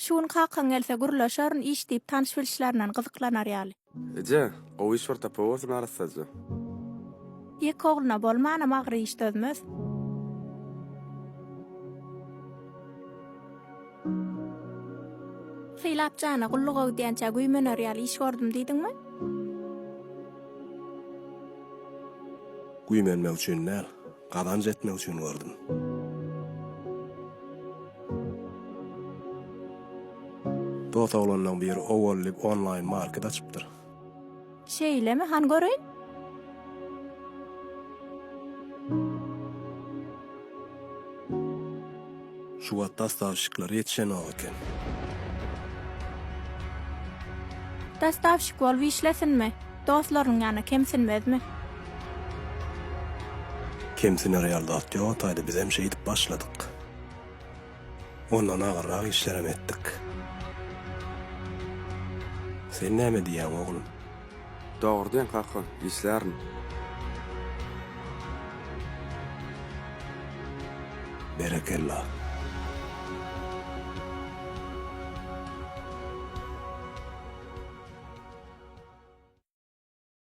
Şu gün kakaň gelse gürleşerin, iş diýip tanyş-bilişlerinden gyzyklanar ýaly. Eje, gowy iş bir tapawersin arassaja. Ýeke ogluna bolmanam agyr iş dözmez. Sylap jana gulluga gidýänçä güýmener ýaly iş gördüm diýdiňmi? Güýmenmek üçin däl, gazanç etmek üçin gördüm. Dos oglanlaň biri Owal diýip onlaýn market açypdyr. Şeýlemi, han göreýin? Şu wagt dostawşikler ýetişenok eken. Dostawşik bolup işlesinmi? Dostlarynyň ýanynda kemsinmezmi? Kemsiner ýaly zat ýok ataýda bizem şeýdip başladyk. Ondan agyrrak işlerem etdik. Sen näme diýýäň oglum? Dogry diýýäň kaka, işlärin. Berekella.